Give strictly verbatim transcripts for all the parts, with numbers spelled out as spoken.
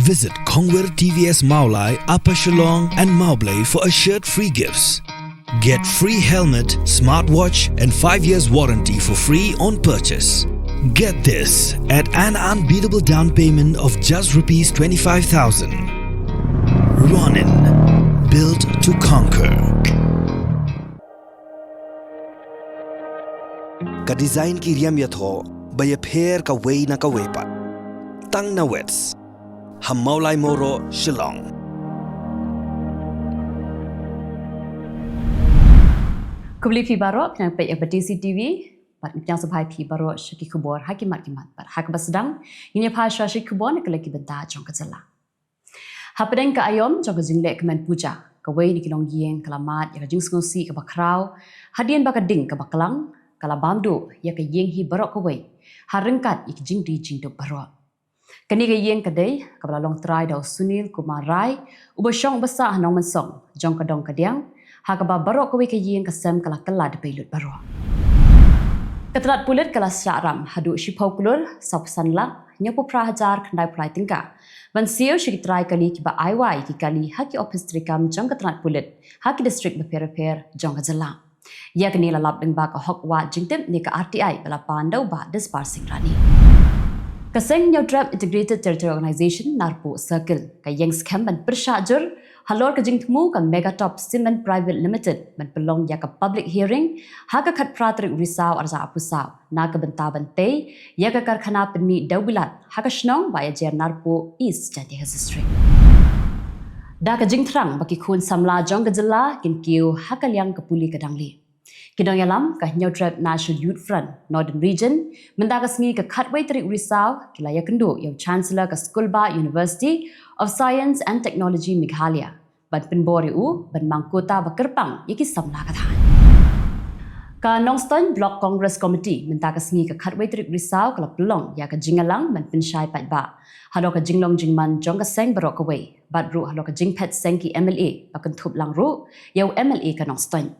Visit Kongwir T V S Mawlai, Upper Shillong and Mawblei for assured free gifts. Get free helmet, smartwatch and five years warranty for free on purchase. Get this at an unbeatable down payment of just rupees twenty-five thousand. Ronin, built to conquer. Ka design ki riam ïathoh ba ïapher kawei na kawei pat. Tang na Wits, ha Mawlai Mawroh, Shillong. Khublei phi baroh, phi nang peit ïa ka Batesi T V, bad nga sngewbha ïa phi baroh sha ki khubor ha ki mat ki mat, bad ha kaba sdang, ngin ïa phai sha ki khubor na ka lynti bynta jong ka jylla. Hapdeng ka aïom jong ka jingleh kmen puja, kawei na ki longïing ka la mad ïa ka jingsngewsih kaba khraw, hadien ba ka ding kaba klang ka la bam duh ïa ka ïing hi baroh kawei, ha ryngkat ïa ki jingri jingdup baroh. Kane ka ïing ka dei kaba la long trai da u Sunil Kumar Rai, uba shong uba sah ha Nongmynsong jong ka dong ka diang, ha kaba baroh kawei ka ïing ka sem ka la kylla da peilut baroh. Ka tnat pulit ka la shah ram haduh shiphew klur sawphew san lak hynñiewphew phra hajar khyndai phew lai tyngka ban siew sha ki trai kali kiba ai wai ïa ki kali ha ki ophis treikam jong ka tnat pulit ha ki distrik bapher bapher jong ka jylla. Ïa kane la lap lyngba ka hok wad jingtip ne ka R T I ba la pan da u Bah Dispar Singh Rani. Ka seng Hynñiewtrep Integrated Territory Organization Narpuh Circle ka ïeng skhem ban pyrshah jur halor ka jingthmu ka Megatop Cement Private Limited ban pynlong ïa ka public hearing ha ka khatphra tarik u Risaw arhajar arphew saw na ka bynta ban tei ïa ka karkhana pynmih dewbilat ha ka shnong Bahajer Narpuh, East Jaintia Hills District. Da ka jingthrang ba ki khun samla jong ka jylla kin kiew ha ka liang ka pule ka dang lieh. Ki nongïalam ka Hynñiewtrep National Youth Front Northern Region mynta ka sngi ka khatwei tarik u Risaw ki la ïakynduh ïa u Chancellor ka Schoolbah University of Science and Technology Meghalaya ban pynbor ïa u ban mang quota ba kyrpang ïa ki samla ka thaiñ. Ka Nongstoiñ Block Congress Committee mynta ka sngi ka khatwei tarik u Risaw ka la pynlong ïa ka jingïalang ban pynshai paidbah halor ka jinglong jingman jong ka seng baroh kawei, bad ruh halor ka jingphet seng ki M L A ba kynthup lang ruh ïa u M L A ka Nongstoiñ.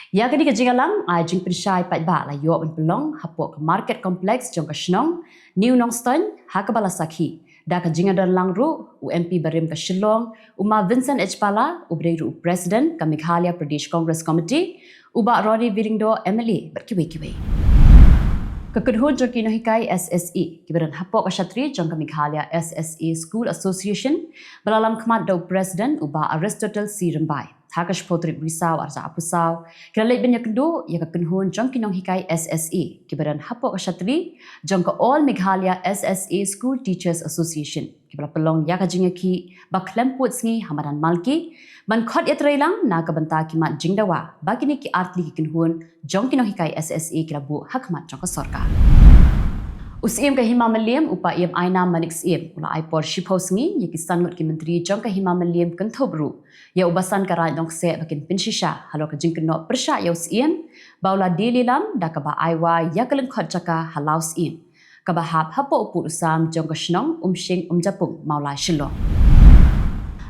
Ïa kane ka jingïalang ai jingpynshai paidbah la ïoh ban pynlong hapoh ka Market Complex jong ka shnong New Nongstoiñ, ha kaba la sakhi da ka jingïadon lang ruh u M P barim ka Shillong, u Ma Vincent H Pala, uba dei ruh u President ka Meghalaya Pradesh Congress Committee, u Bah Ronnie V Lyngdoh M L A bad kiwei kiwei. Ka kynhun jong ki nonghikai S S A kiba don hapoh ka shatri jong ka Meghalaya S S A School Association, ba la lamkhmat da u President u Bah Aristotle C Rymbai, ha ka shiphew tarik u Risaw arhajar arphew saw, ki la leit ban ïakynduh ïa ka kynhun jong ki nonghikai S S A kiba don hapoh ka shatri jong ka All Meghalaya S S A School Teachers Association, kiba la pynlong ïa ka jingïakhih ba khlem pud sngi ha madan Malki ban khot ïatreilang na ka bynta ki mat jingdawa ba kine ki artylli ki kynhun jong ki nonghikai S S A ki la buh ha khmat jong ka sorkar. U Syiem ka Hima Mylliem, u Paiem Ainam Manik Syiem, u la ai por shiphew sngi ïa ki san ngut ki myntri jong ka Hima Mylliem, kynthup ruh ïa u Basan ka Raid Nongkseh, ba kin pynshisha halor ka jingkynnoh pyrshah ïa u Syiem ba u la die lilam da kaba ai wai ïa ka lyngkhot jaka ha Law Syiem, kaba hap hapoh u pud u sam jong ka shnong Umshing Umjapung, Mawlai, Shillong.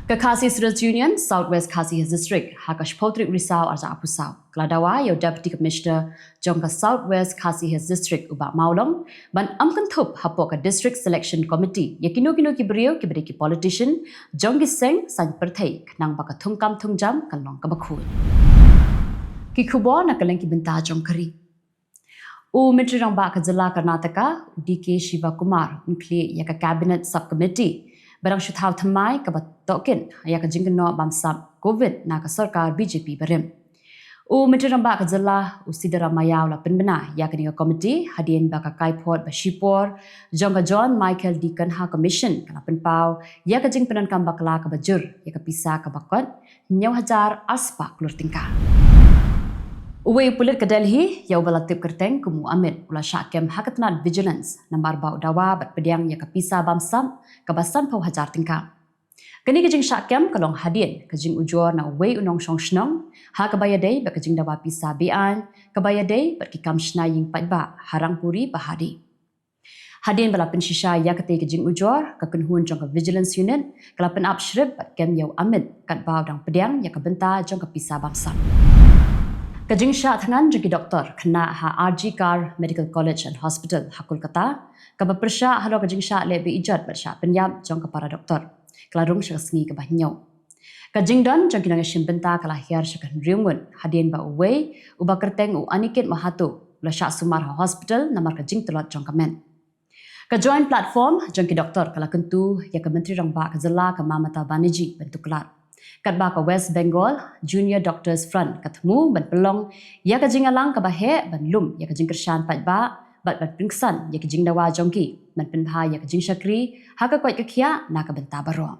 Ka Khasi Students Union South West Khasi Hills District, ha ka shiphew tarik u Risaw arhajar arphew saw, ka la dawa ïa u Deputy Commissioner jong ka South West Khasi Hills District, u Bah Mawlong, ban ym kynthup hapoh ka District Selection Committee ïa kino kino ki briew kiba dei ki politician jong ki seng saiñ pyrthei, khnang ba ka thungkam thungjam kan long kaba khuid. Ki khubor na ka lyngkhi bynta jong ka ri. U Myntri Rangbah ka jylla Karnataka, u D K Shivakumar, un khlieh ïa ka Cabinet Subcommittee ba dang shu thaw thymmai kaba tohkit ïa ka jingkynnoh bamsap Covid na ka sorkar B J P barim. U Myntri Rangbah ka jylla, u Siddaramaiah, u la pynbna ïa kane ka committee hadien ba ka kaiphod ba shipor jong ka John Michael D Kanha Commission ka la pynpaw ïa ka jingpyndonkam bakla kaba jur ïa ka pisa kaba kot hynñiew hajar arspah klur tyngka. Uwei u pulit ka Delhi, ïa uba la tip kyrteng kum u Amit, u la shah kem ha ka tnat vigilance namar ba u dawa bad pdiang ïa ka pisa bamsap kaba sanphew hajar tyngka. Kane ka jingshah kem ka long hadien ka jingujor na uwei u nongshong shnong ha kaba ïadei bad ka jingdawa pisa be-aiñ kaba ïadei bad ki kam shna ïing paidbah ha Rangpuri Pahari. Hadien ba la pynshisha ïa katei ka jingujor, ka kynhun jong ka Vigilance Unit ka la pynap shrip bad kem ïa u Amit katba u dang pdiang ïa ka bynta jong ka pisa bamsap. Ka jingshah thngan jong ki doktor khynnah ha R G Kar Medical College and Hospital ha Kolkata, kaba pyrshah halor ka jingshah leh be ijot bad shah pynïap jong ka para doktor, ka la rung sha ka sngi kaba hynñiew. Ka jingdon jong ki nongïashim bynta ka la hiar sha ka hynriew ngut hadien ba uwei, uba kyrteng u Aniket Mahato, u la shah sumar ha hospital namar ka jingtlot jong ka met. Ka Joint Platform jong ki doktor ka la kyntu ïa ka Myntri Rangbah ka jylla ka Mamata Banerjee ban tuklar. Katba ka West Bengal Junior Doctors Front ka thmu ban pynlong ïa ka jingïalang kaba heh ban lum ïa ka jingkyrshan paidbah bad ban pynksan ïa ka jingdawa jong ki ban pynbha ïa ka jingshakri ha ka koit ka khiah na ka bynta baroh.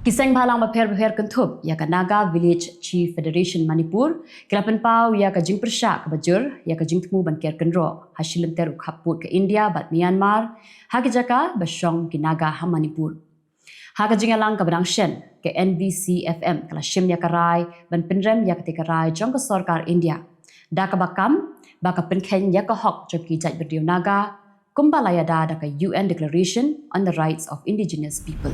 Ki seng bhalang bapher bapher kynthup ïa ka Naga Village Chief Federation Manipur ki la pynpaw ïa ka jingpyrshah kaba jur ïa ka jingthmu ban ker kynroh ha shi lynter u khappud ka India bad Myanmar ha ki jaka ba shong ki Naga ha Manipur. Ha ka jingïalang kaba dang shen, ka N V C F M ka la shim ïa ka rai ban pynrem ïa katei ka rai jong ka sorkar India, da kaba kam ba ka pynkheiñ ïa ka hok jong ki jaitbynriew Naga, kumba la ïada da ka U N Declaration on the Rights of Indigenous People.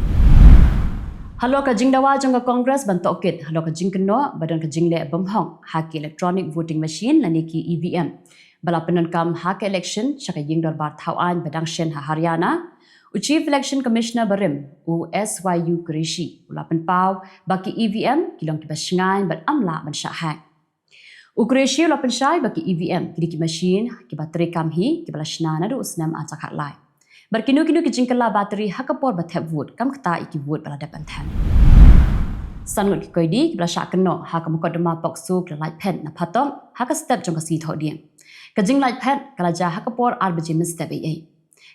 Halor ka jingdawa jong ka Congress ban tohkit halor ka jingkynnoh ba don ka jingleh bymhok ha ki electronic voting machine lane ki E V M ba la pyndonkam ha ka election sha ka ïing dorbar thawaiñ ba dang shen ha Haryana, u Chief Election Commissioner barim, u S Y U Qureshi, u la pynpaw ba ki E V M ki long kiba shngaiñ bad ym lah ban shah hack. U Qureshi u la pynshai ba ki E V M ki dei ki machine kiba treikam hi, kiba la shna naduh u snem ar hajar khatlai. Bad kino kino ki jingkylla battery ha ka por ba thep vote, kam ktah ïa ki vote ba la dep ban them. San ngut ki koidi kiba la shah kynnoh ha ka mukotduma POCSO ki la lait phet na phatok ha ka step jong ka sngi Thohdieng. Ka jinglait phet ka la jia ha ka por ar baje mynstep eiei.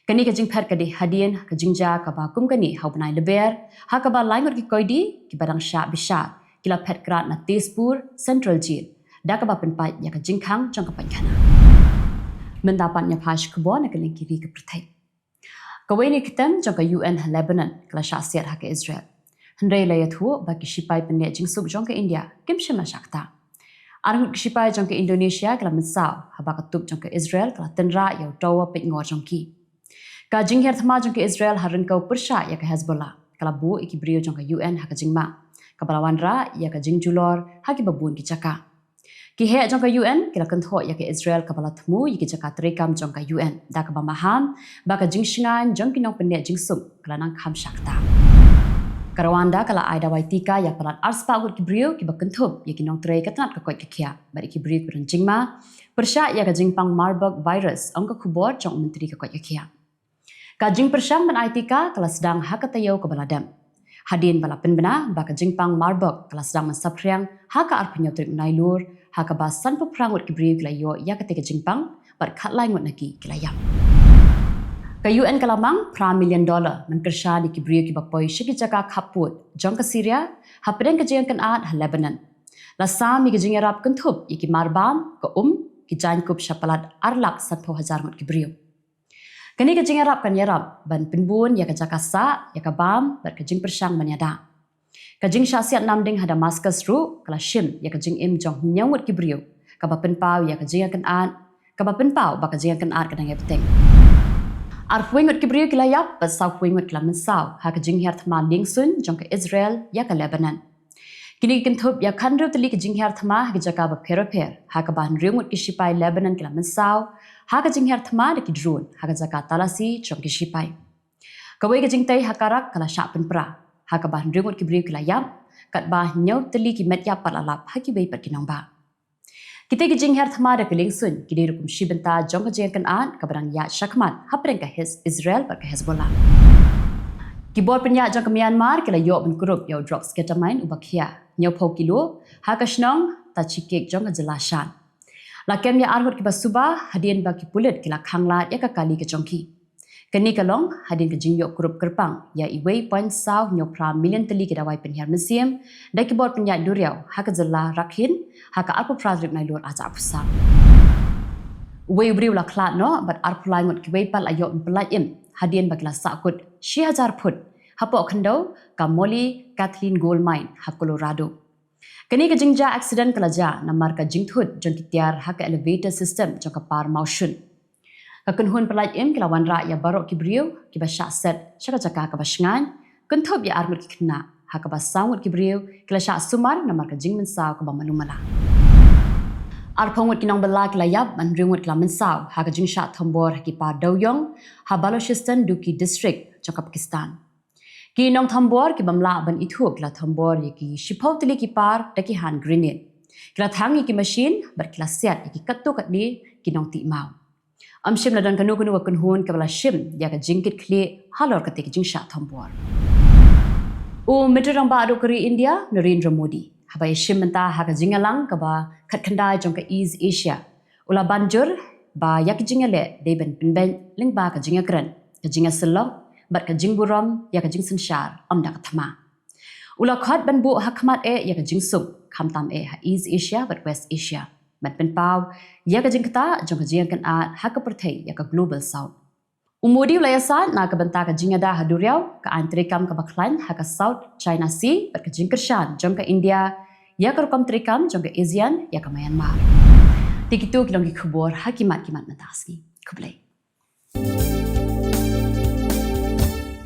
Kane ka jingphet ka dei hadien ka jingjia kaba kum kane ha u bnai Lber, ha kaba lai ngut ki koidi kiba dang shah bishar ki la phet krad na Tezpur Central Jail, da kaba pynpait ïa ka jingkhang jong ka painkhana. Mynta pat ngin ïa peit sha ki khubor na ka liang ki ri ka pyrthei. Kawei na ki kyntem jong ka U N ha Lebanon ka la shah siat ha ka Israel. Hynrei la ïathuh ba ki shipai pynneh jingsuk jong ka India kim shym la shah ktah. Ar ngut ki shipai jong ka Indonesia ki la mynsaw haba ka tup jong ka Israel ka la tynrah ïa u tower peitngor jong ki. Ka jinghiar thma jong ka Israel ha ryngkew pyrshah ïa ka Hezbollah ka la buh ïa ki briew jong ka U N ha ka jingma, kaba la wanrah ïa ka jingjulor ha kiba bun ki jaka. Ki heh jong ka U N ki la kynthoh ïa ka Israel kaba la thmu ïa ki jaka treikam jong ka U N, da kaba maham ba ka jingshngaiñ jong ki nongpynneh jingsuk ka la nang kham shah ktah. Ka Rwanda ka la ai dawai tika ïa palat arspah ngut ki briew kiba kynthup ïa ki nongtrei ka tnat ka koit ka khiah bad ïa ki briew kiba don jingma pyrshah ïa ka jingpang Marburg virus, ong ka khubor jong u Myntri ka koit ka khiah. Ka jingpyrshang ban ai tika ka la sdang ha ka taïew kaba la dep, hadien ba la pynbna ba ka jingpang Marburg ka la sdang ban saphriang ha ka arphew hynñiew tarik Nailur, ha kaba sanphew phra ngut ki briew ki la ïoh ïa katei ka jingpang bad khatlai ngut na ki ki la ïap. Ka U N ka la mang phra million dollar ban kyrshan ïa ki briew kiba poi sha ki jaka khappud jong ka Syria hapdeng ka jingïakynad ha Lebanon. La sam ïa ka jingïarap kynthup ïa ki marbam, ka um, ki jaiñkup sha palat ar lak sanphew hajar ngut ki briew. Kane ka jingïarap kan ïarap ban pynbun ïa ka jaka sah, ïa ka bam bad ka jingpyrshang ban ïada. Ka jingshah siat namding ha Damascus ruh ka la shim ïa ka jingim jong hynñiew ngut ki briew, kaba pynpaw ïa ka jingïakynad, kaba pynpaw ba ka jingïakynad ka dang ïa bteng. Arphew wei ngut ki briew ki la ïap bad sawphew wei ngut ki la mynsaw ha ka jinghiar thma liengsuiñ jong ka Israel ïa ka Lebanon. Kine ki kynthup ïa khathynriew tylli ki jinghiar thma ha ki jaka bapher bapher, ha kaba hynriew ngut ki shipai Lebanon ki la mynsaw ha ka jinghiar thma da ki drone ha ka jaka talasi jong ki shipai. Kawei ka jingtei ha Karak ka la shah pynpra, ha kaba hynriew ngut ki briew ki la ïap, katba hynñiew tylli ki met ïap pat la lap ha kiwei pat ki nongbah. Kitei ki jinghiar thma da ka liengsuiñ ki dei ruh kum shi bynta jong ka jingïakynad kaba dang ïaid shakhmat hapdeng ka Hes-, Israel bad ka Hezbollah. Ki bor pynïaid jong ka Myanmar ki la ïoh ban kurup ïa u drugs ketamine uba khia hynñiewphew kilo ha ka shnong Tachikek jong ka jylla Shan. La kem ïa ar ngut kiba suba hadien ba ki pulit ki la khanglad ïa ka kali ka jong ki. Kane ka long hadien ka jingïoh kurup kyrpang ïa uwei point saw hynñiew phra million tylli ki dawai pynhiar mynsiem da ki bor pynïaid duriaw ha ka jylla Rakhine ha ka arphew phra tarik Nailur ar hajar arphew saw. Uwei u briew la khlad noh bad arphew lai ngut kiwei pat la ïoh ban pyllait im hadien ba ki la sahkut shi hajar phut hapoh khyndew ka Molly Kathleen Gold Mine ha Colorado. Kane ka jingjia accident ka la jia namar ka jingthut jong ki tiar ha ka elevator system jong ka par mawshun. Ka kynhun pyllait im ki la wanrah ïa baroh ki briew kiba shah set sha ka jaka kaba shngaiñ, kynthup ïa ar ngut ki khynnah, ha kaba saw ngut ki briew ki la shah sumar namar ka jingmynsaw kaba malu mala. Arphew ngut ki nongbylla ki la ïap, hynriew ngut ki la mynsaw ha ka jingshah thombor ha ki par dewïong ha Balochistan Duki District jong ka Pakistan. Ki nongthombor ki bym lah ban ithuh ki la thombor ïa ki shiphew tylli ki par da ki hand grenade. Ki la thang ïa ki machine bad ki la siat ïa ki katto katne ki nongtih maw. Ym shym la don kano kano ka kynhun kaba la shim ïa ka jingkitkhlieh halor kata ka jingshah thombor. U Myntri Rangbah Duh ka ri India, Narendra Modi, haba ïashim bynta ha ka jingïalang kaba khatkhyndai jong ka East Asia, u la ban jur ba ïa ka jingïaleh dei ban pynbeit lyngba ka jingïakren, ka jingïasyllok bad ka jingburom ïa ka jingsynshar, ym da ka thma. U la khot ban buh ha khmat eh ïa ka jingsuk, khamtam eh ha East Asia bad West Asia, ban pynpaw ïa ka jingktah jong ka jingïakynad ha ka pyrthei ïa ka Global South. U Modi u la ïasaid na ka bynta ka jingïada ha duriaw, ka aiñ treikam kaba khlaiñ ha ka South China Sea bad ka jingkyrshan jong ka India ïa ka rukom treikam jong ka ASEAN ïa ka Myanmar. Te kito ki long ki khubor ha ki mat ki mat mynta ka sngi. Khublei.